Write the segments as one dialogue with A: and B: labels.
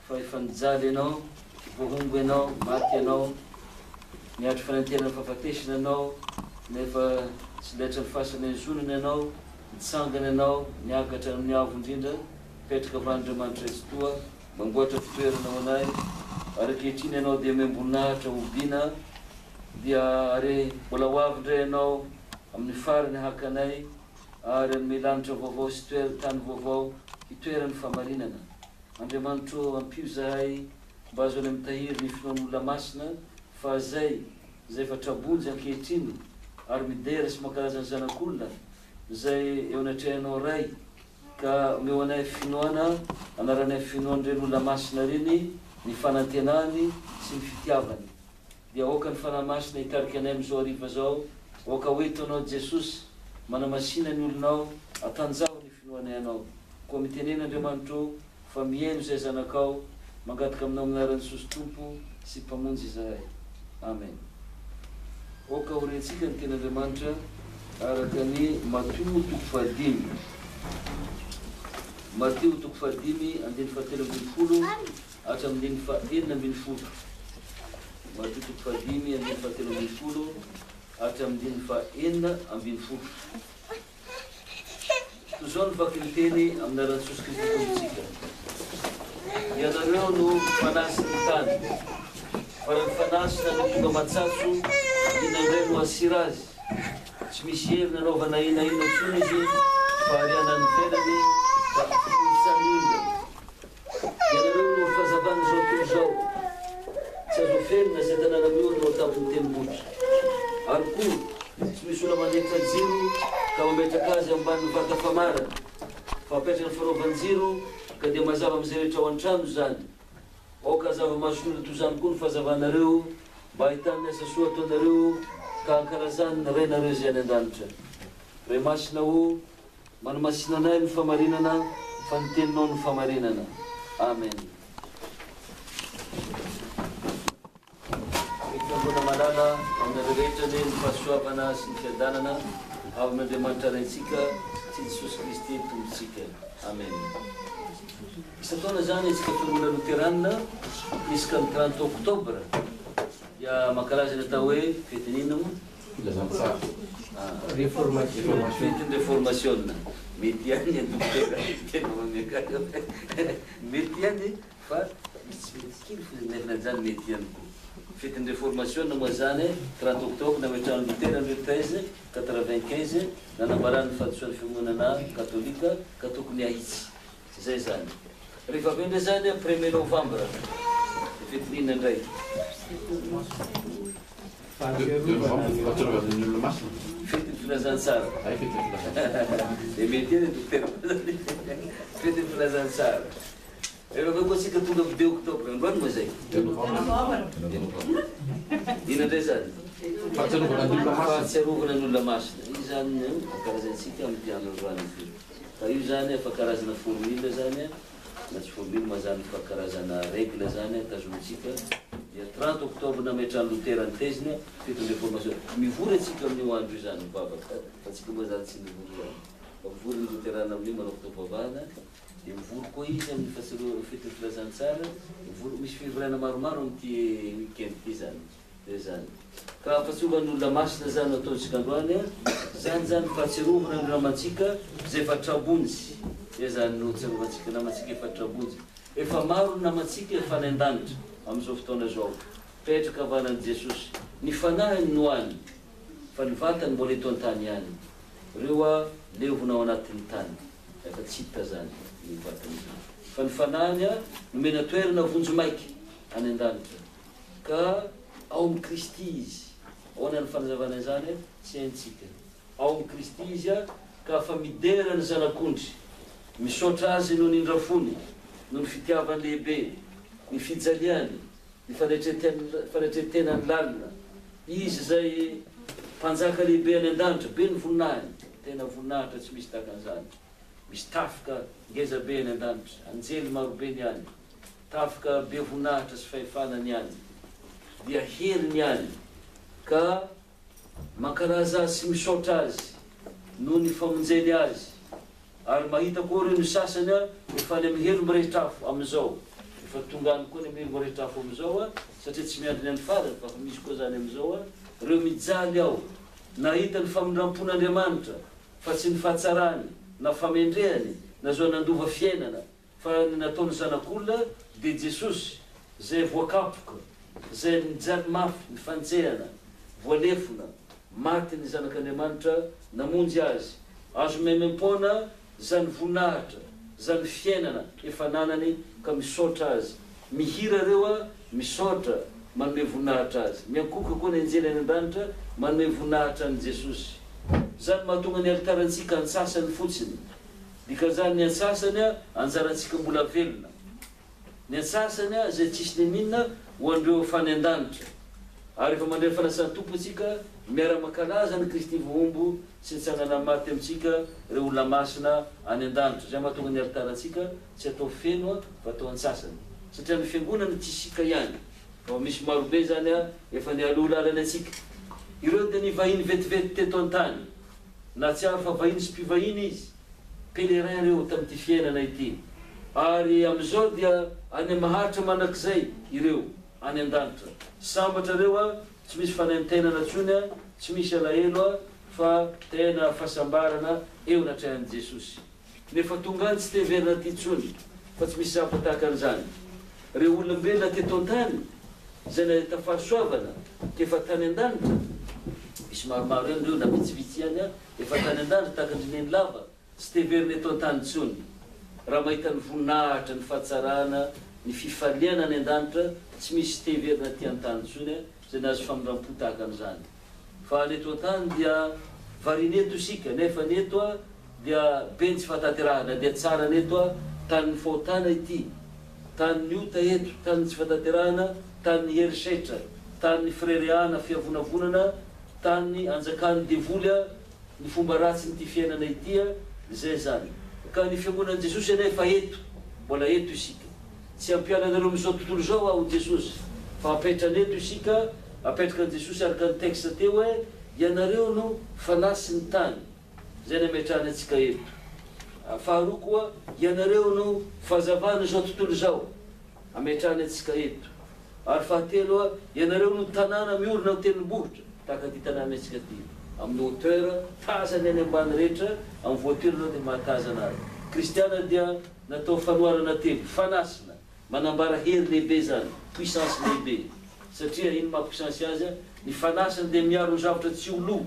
A: fa efa nijaly Ianao, voahombo Ianao, maty Ianao, niatry fanentenan'ny fahafatesana Ianao, nefa tsy laitran'ny fasana intsony Ianao, nitsangana Ianao, niakatra any amin'ny avo indrindra, mipetraka avan'Andriamanitra Tsitoha, mamboatra fitoerana ho anay, ary ankehitriny Ianao dia omem-boninahitra hobiana, dia ary mbola ho avy indray Ianao amin'ny farany haka anay, ary hanome lanitra vaovao sy toer tany vaovao hitoeran'ny fahamarinana. Andriamanitro ô, ampio izahay mba hahazoanay mitahiry ny finoan'olona masina fahazay izay efa tra-bonjy ankehitriny ary midera sy mankalaza ny Zanak'olona izay eo anatrehanao Ray, ka omeo anay finoana anaranay finoan'ireny olona masina ireny ny fanantenany sy ny fitiavany. Dia aoka ny Fanahy Masina hitarika anay amin'izao hariva izao, aoka ho eto Anao Jesosy, manamasina ny olonao, atanjaho ny finoanay Anao. Koa mitenena Andriamanitra o, fa mihaino izay zanakao, mangataka Aminao amin'ny anaran'i Jesosy Tompo sy Mpamonjy izahay. Amen. Aoka ho rentsika ny Tenin'Andriamanitra araka ny Matio toko fahadimy. Matio toko fahadimy andininy fahatelo ambin'ny folo hatramin'ny andininy faha-16. Matio toko fahadimy andininy fahatelo ambin'ny folo hatramin'ny andininy faha-16. Toy izao no vaky ny teny amin'ny anaran'i Jesosy Kristy Tompontsika, Ianareo no fanasin'ny tany, fa raha ny fanasina no tonga matsatso, inona indray no hasira azy? Tsy misy hery nanaovana inona inona intsony izy, fa ariana any ivelany ka foitsan'ny olona. Ianareo no fahazavan'izao tontolo izao. Tsy azo afenina izay tanàna miorina ao an-tampon'ny tendrombohitra. Ary koa, tsy misy olona mandrehitra jiro ka mametraka azy ambanin'ny vata famarana, fa apetrany fanaovan-jiro ka dia mazava amin'izay rehetra ao an-trano izany. Aoka hazava mason'olona toy izany koa ny fahazavanareo, mba hahitany ny asa soa ataonareo ka hankalazany ny Rainareo izay any an-danitra. Ray Masina ô, Manamasina anay ny famarinana fa ny teninao no famarinana. Amen. Ry Fiangonana malala, aminareo rehetra anie ny fahasoavana sy ny fiadanana avy amin'Andriamanitra Raintsika sy Jesosy Kristy Tompontsika. Amen. Isan-taona izany isika Fiangonana Loterana, isaka ny 30 octobre, dia mankalaza ny atao hoe fetin'inona moa?
B: Filazantsara. Reformation.
A: Fetin'ny reformasiona. Mety ihany ny dokotera tena mametraka. Mety ihany fa misy tsy mety kely fotsiny nefa na izany mety ihany koa. Fetin'ny reformasiona moa izany 30 octobre nametrahan'i Lotera ny thèse 95 nanambarany ny fahadisoan'ny fiangonana katolika ka tokony hahitsy. Izay izany. Rehefa avy eo indray izany premier novembre dia fetin'inona indray?
B: Fahatsiarovana ny olona masina.
A: Fetin'ny filazantsara.
B: Ay, fetin'ny filazantsara.
A: Dia mety ihany dokotera. Fetin'ny filazantsara. Rehefa avy eo koa tsika tonga amin'ny 2 octobre. Androany moa izay?
B: 2 novembre.
A: Inona indray izany?
B: Fahatsiarovana ny olona masina.
A: Fahatsiarovana ny olona masina. Io izany no ankalazaintsika amin'ity andro androany ity. Fa io izany efa karazana formule izany, na tsy formule moa izany fa karazana règle izany tazomintsika. Dia 30 octobre nametrahan'i Lotera ny thèse-ny, fetin'ny reformation. Mivory antsika amin'io andro io izany mivavaka. Fa antsika moa izany tsy mivory izany. Fa mivory ny Loterana amin'io manao fotoam-pivavahana. Dia mivory koa izy amin'ny fahatsiarovana fetin'ny filazantsara. Mivory, misy fivoriana maromaro amin'ity week-end ity izany. Dia izany. Ka fahatsiarovana ny olona masina izany no ataontsika androany an. Izany izany fahatsiarovana ny namantsika izay efa tra-bonjy. Dia izany no tsiarovantsika namantsika efa tra-bonjy. Efa maro ny namantsika efa any an-danitra amin'izao fotoana izao. Mipetraka havanan'i Jesosy. Ny fanahiny no any, fa ny vatany mbola eto an-tany ihany. Ireo a levona ao anatin'ny tany. Efa tsy hita izany ny vatany izany. Fa ny fanahiny a nomena toerana vonjimaika any an-danitra. Ka ao amin'i Kristy izy. Ahoana ny fanazavana izany? Tsy haintsika. Ao amin'i Kristy izy ka afa midera ny Zanak'ondry, misaotra Azy noho ny indrafony, noho ny fitiavany lehibe, ny fijaliany, ny fanetren-tenany lalina. Izy izay Mpanjaka lehibe any an-danitra, be ny voninahiny, tena voninahitra tsy misy tahaka an'izany. Misy tafika ngeza be any an-danitra, anjely marobe ny any. Tafika be voninahitra sy fahefana ny any, dia hery ny any, ka mankalaza azy sy misaotra azy noho ny famonjeny azy, ary mahita koa ireo ny sasany efa any amin'ny helo mirehitra afo amin'izao, efa. Efa tonga any koa ny mirehitra afo amin'izao a, satria tsy miandry ny andro farany fa efa misy koa zany amin'izao a. Reo mijaly ao, nahita ny famindram-pon'Andriamanitra, fa tsy ny fahatsarany, na famendrehany, na zo nandova fiainana, fa ny nataon'ny Zanak'olona dia Jesosy, zay voakapoka, zay nijaly mafy, nifantsehana, voalefona, maty ny Zanak'Andriamanitra namonjy azy, azo maimaim-poana zany voninahitra, zany fiainana efa nanany ka misaotra azy. Mihira reo a, misaotra, manome voninahitra azy. Miankohoka koa ny anjely any an-danitra, manome voninahitra an'i Jesosy. Zany mahatonga ny alitarantsika antsasany fotsiny. Dikan'izany ny antsasany a, anjarantsika mbola velona. Ny antsasany a, izay tsisy n'inon'inona ho an'ireo efa any an-danitra. Ary rehefa mandray ny fanasan'ny Tompo isika, miara-mankalaza an'i Kristy voahombo sy nitsangana maty amintsika ireo olona masina any an-danitra. Izay mahatonga ny alitarantsika tsy atao feno fa atao antsasany. Satria ny fiangonana tsy isika ihany, fa misy marobe izany efa nialoha lalana antsika. Ireo dia nivahiny vetivety teto an-tany. Nahatsiaro fa vahiny sy mpivahiny izy, pèlerin ireo tamin'ity fiainana ity. Ary amin'izao dia any maharitra mandrakizay ireo, any an-danitra. Sambatra ireo a, tsy misy fanaintainana intsony a, tsy misy alahelo a, fa tena fahasambarana eo anatrehan'i Jesosy. Nefa tonga any tsy te hiverina aty intsony, fa tsy misy zavatra tahaka an'izany. Ireo olombelona teto an-tany izay nahita fahasoavana ka efa tany an-danitra, misy maromaro ihany ireo na vitsivitsy ihany a, efa tany an-danitra tahaka an-dry Nenilava, tsy te hiverina eto an-tany intsony. Raha mahita ny voninahitra, ny fahatsarana, ny fifaliana any an-danitra, tsy misy te hiverina aty an-tany intsony izay nahazo famindram-po tahaka an'izany. Fa ny eto an-tany dia variana eto isika, nefa ny eto dia be ny tsy fahatanterahana, dia tsara ny eto, tanin'ny fahotana ity, tanin'ny ota eto, tanin'ny tsy fahatanterahana, tanin'ny herisetra, tanin'ny firerehana, fiavonavonana, tanin'ny anjakan'ny devoly, ny fomba ratsin'ity fiainana ity, izay izany. Ka ny fiangonan'i Jesosy anefa eto, mbola eto isika. Tsy hampiala anareo amin'izao tontolo izao aho, hoy Jesosy, fa hapetrany eto isika, apetraka an'i Jesosy araka ny texte teo hoe, ianareo no fanahy sy ny tany. Izay no ametrahany antsika eto. Faharoa koa, ianareo no fahazavana izao tontolo izao, ametrahany antsika eto. Ary fahatelo, ianareo no tanàna miorina amin'ny tendrombohitra, tahaka ity tanàna antsika ity, amin'ny hauteur, tazany any ambany rehetra, amin'ny voiture ianao dia mahatazana azy. Kristiana dia natao fanoharana telo, fanasina, manambara hery lehibe izany, puissance lehibe. Satria ino maha puissance azy? Ny fanasina dia miaro ny zavatra tsy ho lo.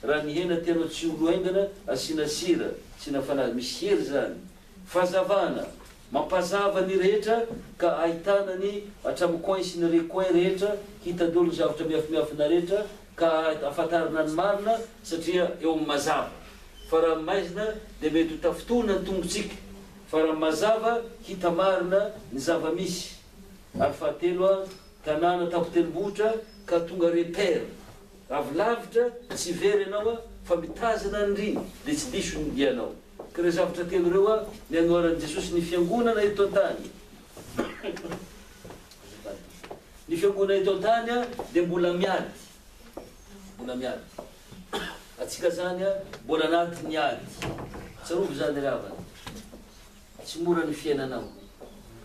A: Raha ny hena tianao tsy ho lo haingana, asiana sira, asiana fanahy. Misy hery izany. Fahazavana, mampazava ny rehetra ka ahitana ny hatramin'ny coin sy ny recoin rehetra, hita daholo ny zavatra miafimiafina rehetra ka ahafantarana ny marina satria eo amin'ny mazava. Fa raha maizina dia mety ho tafintohina ny tongotsika, fa raha mazava hita marina ny zava-misy. Ary fahatelo, tanàna tampon-tendrombohitra ka tonga repère. Avy lavitra, tsy very ianao fa mitazana ny ry dia tsy diso ny dianao. Ka ireo zavatra telo ireo a, ny anoharan'i Jesosy ny fiangonana eto an-tany. Azafady. Ny fiangonana eto an-tany a dia mbola miady. Mbola miady. Atsika zany a mbola anatin'ny ady. Tsarovy izany ry havana. Tsy mora ny fiainanao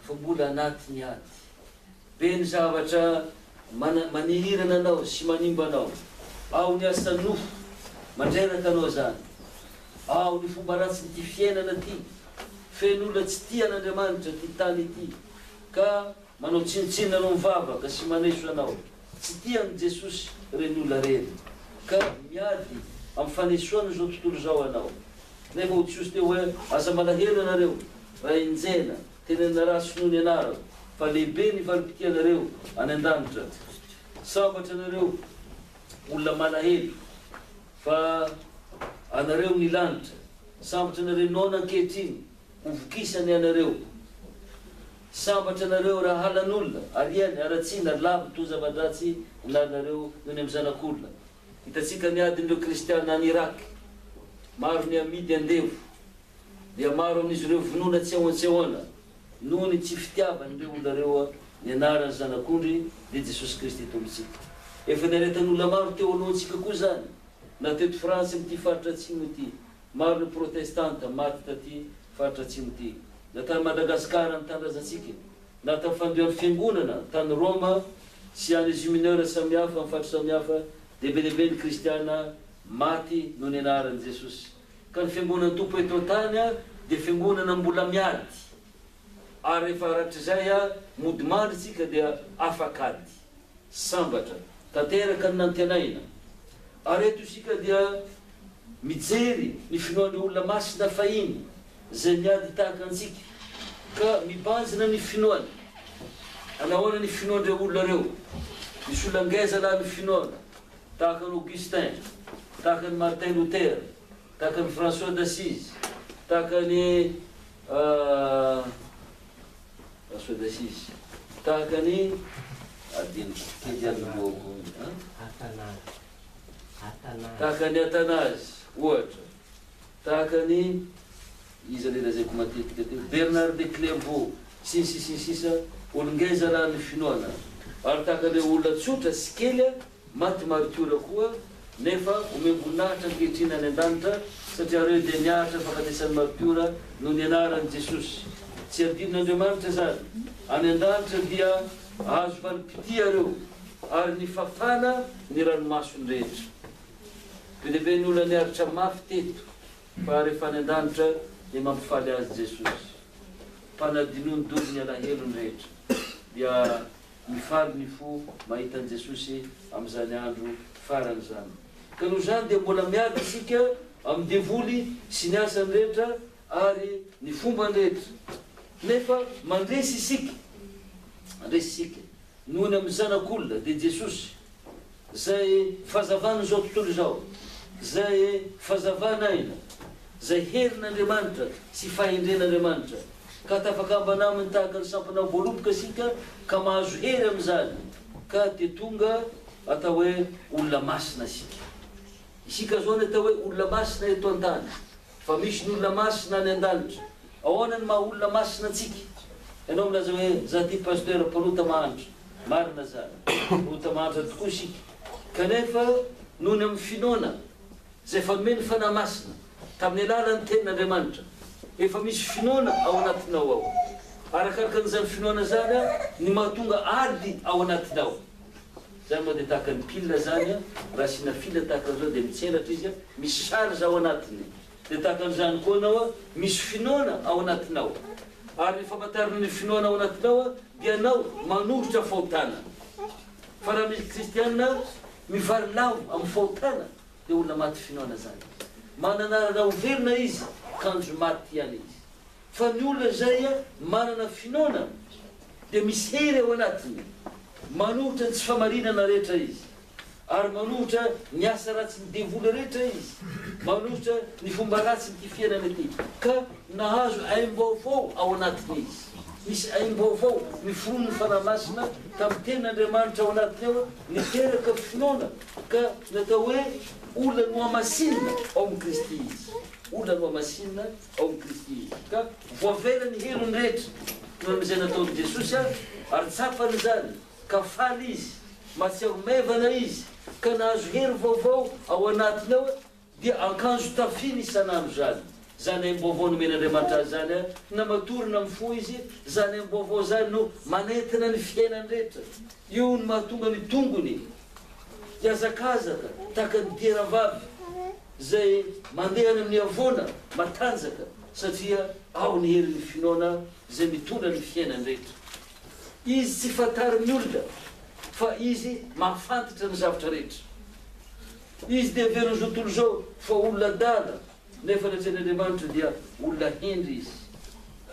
A: fa mbola anatin'ny ady. Be ny zavatra manihirana anao sy manimba anao. Ao ny asa nofo, mandreraka anao izany. Ao ny fomba ratsin'ity fiainana ity. Feno olona tsy tia an'Andriamanitra ity tany ity, ka manao tsinontsinona anao mivavaka sy maneso anao. Tsy tia an'i Jesosy ireny olona ireny, ka miady amin'ny fanesoana izao tontolo izao anao. Nefa hoy Jesosy teo hoe, Aza malahelo ianareo, raha enjehina. Tenenina ratsy noho ny anarako, fa lehibe ny valim-pitianareo any an-danitra. Sambatra anareo olona malahelo, fa anareo ny lanitra. Sambatra anareo noana ankehitriny, ho vokisana ianareo. Sambatra anareo raha halan'olona, ariany, haratsiana, ary laviny toa zava-dratsy ny lalanareo noho ny amin'ny Zanak'olona. Hitantsika ny adin'ireo kristiana any Irak. Maro ny amidy andevo. Dia maro amin'izy ireo vonoina tsy ahoan-tsy ahoana noho ny tsy fitiavan'ireo olona ireo ny anaran'ny Zanak'ondry dia Jesosy Kristy Tompontsika. Efa niaretan'olona maro teo alohantsika koa izany, na teto Frantsa amin'ity faritra atsimo ity, maro ny protestanta maty taty faritra atsimo ity, na tany Madagasikara ny tanindrazantsika. Na tamin'ny fandoian'ny Fiangonana tany Roma sy any Asie Mineure samihafa amin'ny faritra samihafa dia be dia be ny kristiana maty noho ny anaran'i Jesosy. Ka ny Fiangonan'ny Tompo eto an-tany dia Fiangonana mbola miady. Ary rehefa rahatrizay mody mandry isika dia afak'ady. Sambatra. Tanteraka ny nantenaina. Ary eto isika dia mijery ny finoan'ireo olona masina fahiny izay niady tahaka antsika, ka mibanjina ny finoany. Anahoana ny finoan'ireo olona ireo? Misy olona ngeza lahy ny finoana, tahaka an'i Augustin, tahaka an'i Martin Luther, tahaka an'i François d'Assise, tahaka an'i François d'Assise, tahaka an'i adinoko kely ihany ny lohako an? Tahaka an'i Athanase, ohatra. Tahaka ny, iza ilay lazaiko matetika teo, Bernard de Clairvaux, sy ny sisa sy ny sisa, olon-ngeza raha ny finoana. Ary tahaka ireo olona tsotra sy kely maty maritiora koa, nefa omem-boninahitra ankehitriny any an-danitra, satria ireo dia niaritra ny fahafatesan'ny maritiora noho ny anaran'i Jesosy. Tsy adinon'Andriamanitra izany. Any an-danitra dia azo valim-pitia ireo, ary nifafana ny ranomasony rehetra. Be dia be ny olona niaritra mafy teto fa rehefa any an-danitra dia mampifaly azy Jesosy. Mpanadinoa ny dory ny alahelony rehetra dia mifaly ny fo mahita an'i Jesosy amin'izany andro farany izany. Ka noho izany dia mbola miady isika amin'ny devoly sy ny asany rehetra ary ny fombany rehetra. Nefa mandresy isika, mandresy isika noho ny amin'ny Zanak'olona dia Jesosy. Izay fahazavan'izao tontolo izao, izay fahazavan'aina, izay herin'Andriamanitra sy fahendren'Andriamanitra, ka tafakambana aminy tahaka ny sampana voaloboka isika ka mahazo hery amin'izany, ka dia tonga atao hoe olona masina isika. Isika izao ny atao hoe olona masina eto an-tany. Fa misy ny olona masina any an-danitra. Ahoana ny maha olona masina antsika? Ianao milaza hoe, za ty pasteur mpanota mahantra. Marina zany. Mpanota mahantra tokoa isika. Kanefa noho ny amin'ny finoana izay efa nomen'ny Fanahy Masina tamin'ny alalan'ny Tenin'Andriamanitra, efa misy finoana ao anatinao ao. Arakaraka an'izany finoana izany ny mahatonga ady ao anatinao. Zany moa dia tahaka ny pile zany an, raha asiana fil tahaka an'izao dia mitselatra izy an, misy charge ao anatiny. Dia tahaka an'izany koa anao an, misy finoana ao anatinao. Ary ny famantarana ny finoana ao anatinao an, dia anao manoritra fahotana. Fa raha misy kristiana mivarilavo amin'ny fahotana dia olona maty finoana zany. Manana anarana ho velona izy kanjo maty ihany izy. Fa ny olona izay manana finoana dia misy hery ao anatiny, manohitra ny tsy famarinana rehetra izy, ary manohitra ny asa ratsin'ny devoly rehetra izy, manohitra ny fomba ratsin'ity fiainana ity, ka nahazo aim-baovao ao anatiny izy. Misy aim-baovao niforonin'ny Fanahy Masina tamin'ny Tenin'Andriamanitra ao anatiny ao, niteraka finoana, ka natao hoe olona nohamasinina ao amin'i Kristy izy. Olona nohamasinina. ao amin'i Kristy izy, ka voavela ny helony rehetra noho amin'izay nataon'i Jesosy ary tsapany izany, ka faly izy, mahatsiaro maivana izy, ka nahazo hery vaovao ao anatiny ao, dia ankanjo tafiny isan'andro izany, izany aim-baovao nomen'Andriamanitra azy izany, na matory na mifoha izy, izany aim-baovao izany no manentana ny fiainany rehetra, io no mahatonga ny tongony hihazakazaka tahaka ny dieravavy. Izay mandeha any amin'ny havoana matanjaka satria ao ny herin'ny finoana izay mitondra ny fiainany rehetra. Izy tsy fantarin'ny olona fa izy mahafantatra ny zavtra rehetra. Izy dia heverin'izao tontolo izao fa olona adala nefa ny atrehin'Andriamanitra dia olona hendry izy.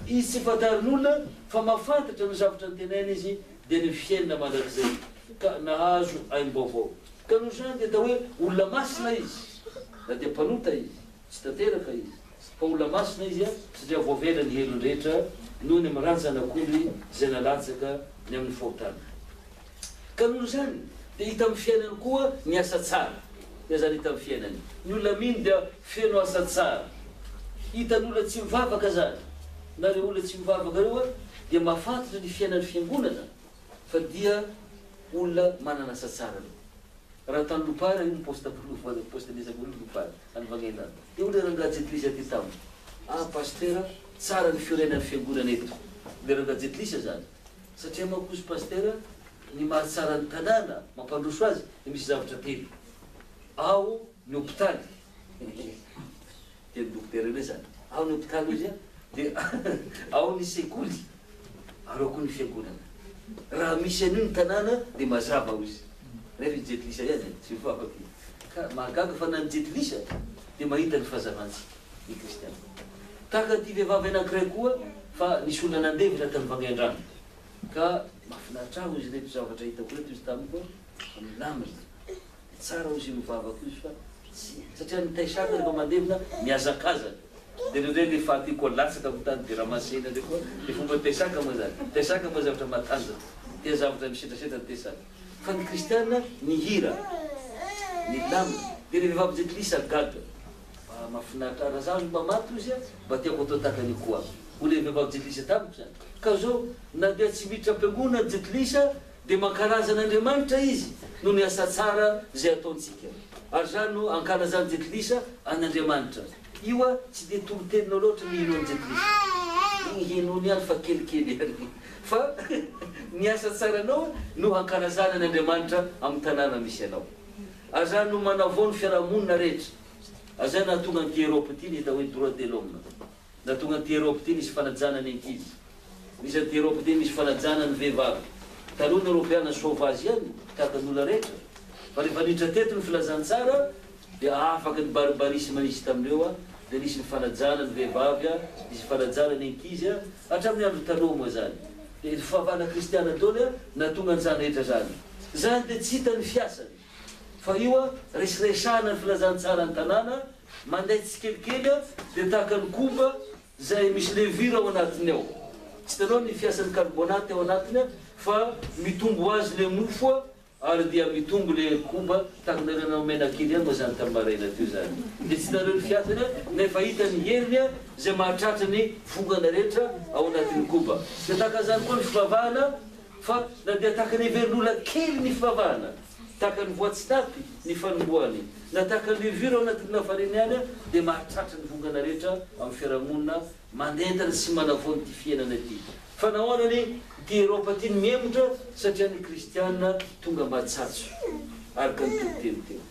A: Izy tsy fantarin'olona fa mahafantatra ny zavtra antenaina izy dia ny fiainana mandrakizay ka nahazo aim-baovao. Ka noho izany dia atao hoe olona masina izy, na dia mpanota izy, tsy tanteraka izy, fa olona masina izy satria voavela ny helony rehetra noho ny amin'ny ranjanak'ondry izay nalatsaka ny amin'ny fahotana. Ka noho izany dia hita amin'ny fiainany koa ny asa tsara. Dia izany hita amin'ny fiainany. Ny olona mino dia feno asa tsara. Hitan'olona tsy mivavaka izany, na ireo olona tsy mivavaka ireo dia mahafantatra ny fiainan'ny fiangonana fa dia olona manana asa tsara aloha. Raha tany Lopary io ny poste voalohany, poste nisy voalohany Lopary, any Vangaindrano. Dia hoy ilay rangahy Jetlisa aty tamiko, ah Pasitera, tsara ny fiorenan'ny fiangonana eto. Ilay rangahy Jetlisa izany. Satria manko hozy Pasitera, ny mahatsara ny tanàna, mampandroso azy, dia misy zavatra telo. Ao ny hopitaly. Teny dokotera indray izany. Ao ny hopitaly hozy an, dia ao ny sekoly, ary ao koa ny fiangonana. Raha misy an'io ny tanàna dia mazava hozy. Nefa i Jetlisa ihany e, tsy mivavaka izy. Ka mahagaga fa na ny Jetlisa dia mahita ny fahazavantsika, ny kristiana. Tahaka an'ity vehivavy anankiray koa fa nisy olona nandevina tany Vangaindrano. Ka mahafinaritra ahy hozy ireto zavatra hitako ireto hozy tamiko fa milamina. Dia tsara hozy io mivavaka io fa tsy satria ny taisaka rehefa mandevina mihazakazaka dia indraindray le faty io koa latsaka amin'ny tany dia ramasena indray koa le fomba taisaka moa zany taisaka moa zavatra matanjaka tia zavatra misetrasetra ny taisaka fa ny kristiana nihira nilamina dia le vehivavy jentilisa gaga mba mahafinaritra raha zaho mba maty hozy a mba tiako atao tahaka an'io koa hoy le vehivavy jentilisa tamiko zany ka zao na dia tsy miditra am-piangonana jentilisa Dia mankalaza an'Andriamanitra izy noho ny asa tsara izay ataontsika. Ary izany no ankalazan'ny Jentilisa an'Andriamanitra. Io a, tsy dia toriteny loatra ny hinoan'ny Jentilisa. Iny hinoany ihany fa kelikely ihany. Fa ny asa tsaranao no hankalazana an'Andriamanitra amin'ny tanàna misy anao. Ary izany no manavao ny fiaraha-monina rehetra. Ary izay nahatonga an'ity Europe ity ny atao hoe droit de l'homme. Nahatonga an'ity Europe ity nisy fanajana ny ankizy. Nisy an'ity Europe ity misy fanajana ny vehivavy. Taloha ny Eoropeana sauvage ihany, tahaka ny olona rehetra. Fa rehefa niditra teto ny filazantsara dia afaka ny barbarisme nisy tamin'ireo dia nisy ny fanajana ny vehivavy, nisy fanajana ny ankizy, hatramin'ny andro taloha moa izany. Dia ny fivavahana kristiana daholo nahatonga an'izany rehetra izany. Izany dia tsy hita ny fiasany. Fa io resiresahana ny filazantsara ny tanàna, mandeha tsikelikely dia tahaka ny koba izay misy levure ao anatiny ao. Tsy hitanao ny fiasan'ny carbonate ao anatiny fa mitombo ho azy le mofo ary dia mitombo le koba tahaka nareo nanao menakely ihany moa zany tamin'ny maraina teo zany. Dia tsy hitanareo ny fiasany nefa hita ny heriny izay mahatratra ny vongana rehetra ao anatin'ny koba. Dia tahaka an'izany koa ny fivavahana fa na dia tahaka ny heverin'olona kely ny fivavahana, tahaka ny voatsinapy ny fanombohany, na tahaka ny levure ao anatin'ny lafarina ihany dia mahatratra ny vongana rehetra amin'ny fiarahamonina mandentana sy manavao an'ity fiainana ity. Fa nahoana anie ity Eropa ity no mihemotra? Satria ny kristiana tonga matsatso, araka ny toriteny teo.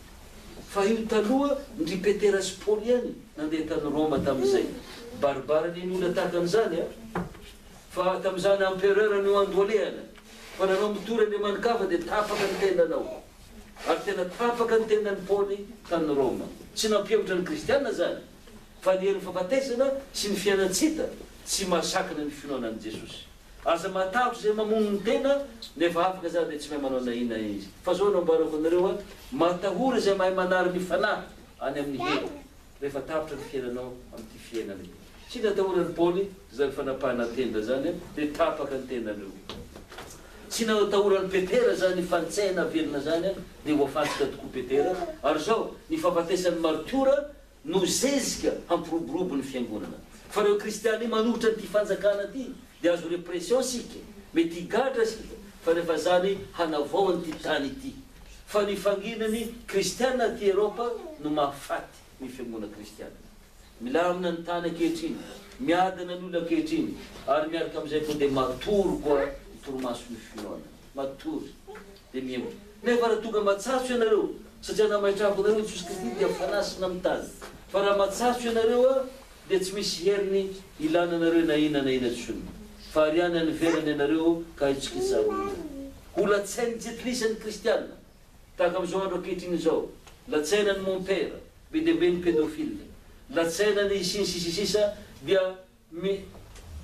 A: Fa io taloha ndry Petera sy Paoly ihany nandeha tany Roma tamin'izay. Barbare anie ny olona tahaka an'izany a! Fa tamin'izany empereur no andohalehana, fa nanao mitory andriamani-kafa dia tapaka ny tenanao. Ary tena tapaka ny tenan'i Paoly tany Roma. Tsy nampihemotra ny kristiana izany, fa ny herin'ny fahafatesana sy ny fiainan-tsy hita tsy mahasakana ny finoana an'i Jesosy. Aza matahotra izay mamono ny tena, nefa afaka izany dia tsy mahay manao na inona izy. Fa izao no ambarako anareo, matahora izay mahay manary ny fanahy any amin'ny helo. rehefa tapitra ny fiainanao amin'ity fiainana ity. Tsy natahoran'i Paoly izany fanapahana tenda izany dia tapaka ny tenan'io. Tsy natahoran'i Petera izany fantsena velona izany dia voafantsika tokoa Petera. Ary izao, ny fahafatesan'ny martiora no zezika hampiroborobo ny fiangonana. Fa ireo kristiana manohitra an'ity fanjakana ity dia azo repression isika, mety higadra isika, fa rehefa izany hanavao an'ity tany ity. Fa ny fanginany kristiana aty Eropa no mahafaty ny fiangonana kristiana. Milamina ny tany ankehitriny, miadana ny olona ankehitriny, ary miaraka amin'izay koa dia matory koa ny torimason'ny finoana. Matory, dia mihemotra. Nefa raha tonga matsatso ianareo, satria namaitrako anareo Jesosy Kristy dia fanasina amin'ny tany. Fa raha matsatso ianareo dia tsy misy heriny ilana anareo na inona na inona intsony, fa ariany any ivelany ianareo ka hitsikitsahan'ny olona. Ho latsain'ny jentilisa ny kristiana, tahaka amin'izao andro ankehitriny izao, latsaina ny mompera, be dia be ny pedophile, latsaina ny sy ny sisa sisa dia mi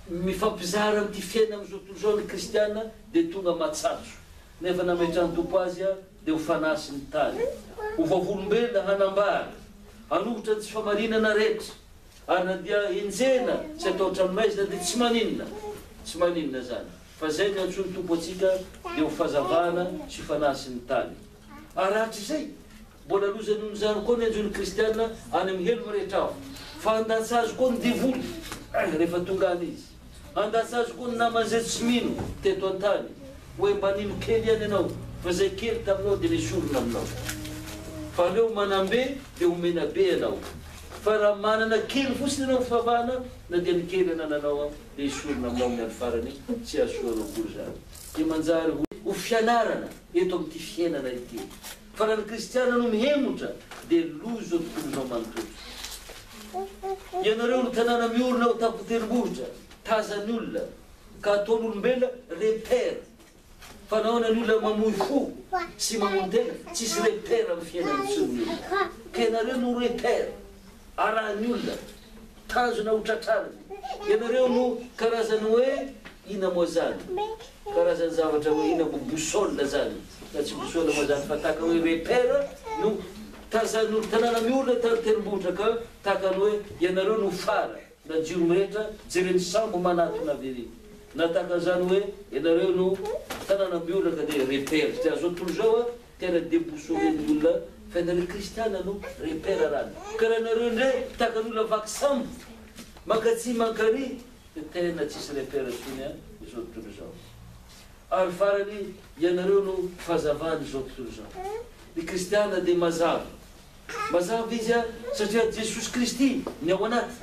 A: mifampizara amin'ity fiainana amin'izao tontolo izao ny kristiana dia tonga matsatso. Nefa nametrahan'ny Tompo azy dia ho fanahy sy ny tany, ho vavolombelona hanambara, hanohitra ny tsy famarinana rehetra, ary na dia henjehina sy atao an-tranomaizina dia tsy maninona, tsy maninona izany, fa izay no iantsoan'ny Tompo antsika dia ho fahazavana sy fanahy sy ny tany. Ary hatrizay, mbola loza noho izany koa ny hanjo ny kristiana any amin'ny helo mirehitra afo, fa handatsa azy koa ny devoly rehefa tonga any izy. Handatsa azy koa ny namany izay tsy mino teto an-tany, hoe mba nino kely ihany ianao, fa izay kely taminao dia nesorina aminao. Fa aleo manam-be dia omena be ianao. Fa raha manana kely fotsiny ianao amin'ny fivavahana, na dia ny kely anananao dia esorina aminao amin'ny andro farany, tsy hahasoa anao akory izany. Dia manjary ho fianarana eto amin'ity fiainana ity. Fa raha ny kristiana no mihemotra dia loza izao tontolo izao manontolo. Ianareo no tanàna miorina ao an-tampon-tendrombohitra, tazan'ny olona, ka ataon'olombelona repère. Fa nahoana ny olona mamoy fo sy mamono tena? Tsisy repère amin'ny fiainany intsony ny olona. Ka ianareo no repère arahan'ny olona, tanjona ho tratrariny. Ianareo no karazany hoe inona moa zany? Karazany zavatra hoe inona moa boussole zany? Na tsy boussole moa zany fa tahaka hoe repère no tazan'ny tanàna miorina tany tendrombohitra ka tahaka ny hoe ianareo no phare. Na jiro mirehitra, jeren'ny sambo manatona avy ery. Na tahaka an'izany hoe ianareo no tanàna miorina ka dia repère. Satria zao tontolo izao a, tena deboussoler-n'ny olona fa ianareo kristiana no repère rany. Ka raha ianareo indray tahaka ny olona vaky sambo, mankatsy mankary, dia tena tsisy repère intsony a izao tontolo izao. Ary farany, ianareo no fahazavan'izao tontolo izao. Ny kristiana dia mazava. Mazava izy satria Jesosy Kristy ny ao anaty.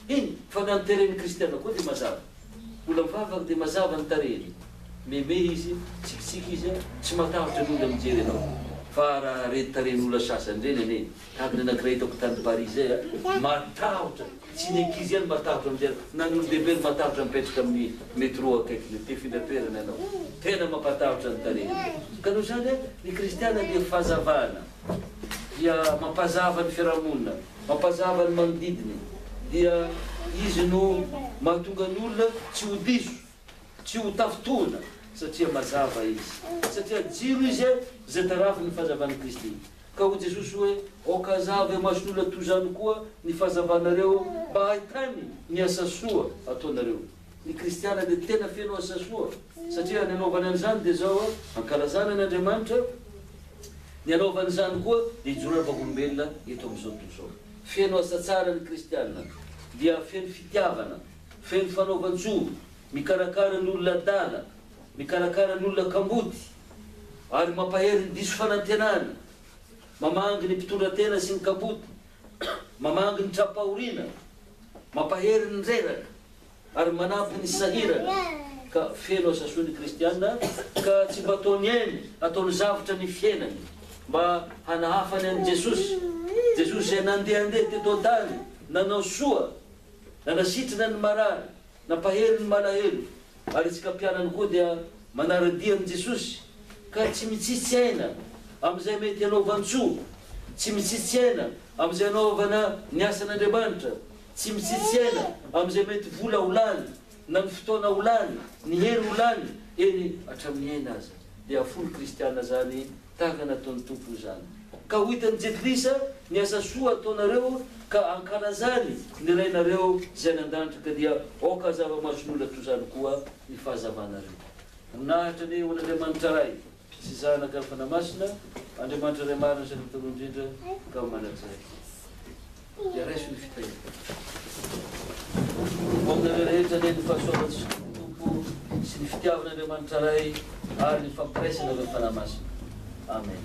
A: Eny fa na ny tarehin'ny kristiana koa dia mazava. Olona mivavaka dia mazava ny tarehiny. Meme izy, mitsikitsiky izy, tsy matahotra ny olona mijery anao. Fa raha ireny tarehin'olona sasany ireny anie, tahaka ny anankiray hitako tany Paris izay a, matahotra, tsy ny ankizy ihany matahotra mijery, na ny olon-dehibe no matahotra mipetraka amin'ny metro akaikiny, te hifindra toerana ianao. Tena mampatahotra ny tarehiny. Ka noho izany ny kristiana dia fahazavana. dia mampazava ny fiarahamonina, mampazava ny manodidiny, dia izy no mahatonga ny olona tsy ho diso, tsy ho tafintohina, satria mazava izy, satria jiro izy izay tarafin'ny fahazavan'i Kristy. Ka hoy Jesosy hoe, Aoka hazava eo imason'olona toy izany koa ny fahazavanareo mba hahitany ny asa soa ataonareo. Ny kristiana dia tena feno asa soa, satria ny anaovany an'izany dia izao, ankalazana an'Andriamanitra, Ny hanaovany izany koa dia hijoroana vavolombelona eto amin'izao tontolo izao. Feno asa tsara ny kristiana, dia feno fitiavana, feno fanaovan-tsoa, mikarakara ny olona adala, mikarakara ny olona kamboty, ary mampahery ny diso fanantenana, mamangy ny mpitondra tena sy ny kamboty, mamangy ny tra-pahoriana, mampahery ny reraka. ary manampy ny sahirana, ka feno asa soa ny kristiana, ka tsy mba ataony ainy, ataony zavtra ny fiainany, mba hanahafany an'i Jesosy, Jesosy izay nandehandeha teto an-tany, nanao soa, nanasitrana ny marary, nampahery ny malahelo, ary isika mpianany koa dia manara-dia an'i Jesosy, ka tsy mitsitsy aina amin'izay mety hanaovan-tsoa, tsy mitsitsy aina amin'izay hanaovana ny asan'Andriamanitra, Tsy mitsitsy aina amin'izay mety vola ho lany, na ny fotoana ho lany, ny hery ho lany, eny hatramin'ny aina aza. Dia afoy ny kristiana zany tahaka nataon'ny Tompo izany. Ka ho hitan'ny jentilisa ny asa soa ataonareo ka hankalazany ny Rainareo izay any an-danitra ka dia aoka hazava mason'olona toy izany koa ny fahazavanareo. Voninahitra anie ho an'Andriamanitra Ray. Sy Zanaka ary Fanahy Masina, Andriamanitra Ray marina sy Andriamanitra Taloha indrindra ka ho mandrakizay. Dia raiso ny fitahiana. Ho aminareo rehetra anie ny fahasoavan'i Jesosy Tompo sy ny fitiavan'Andriamanitra Ray ary ny fampiraisana avy amin'ny Fanahy Masina. Amen.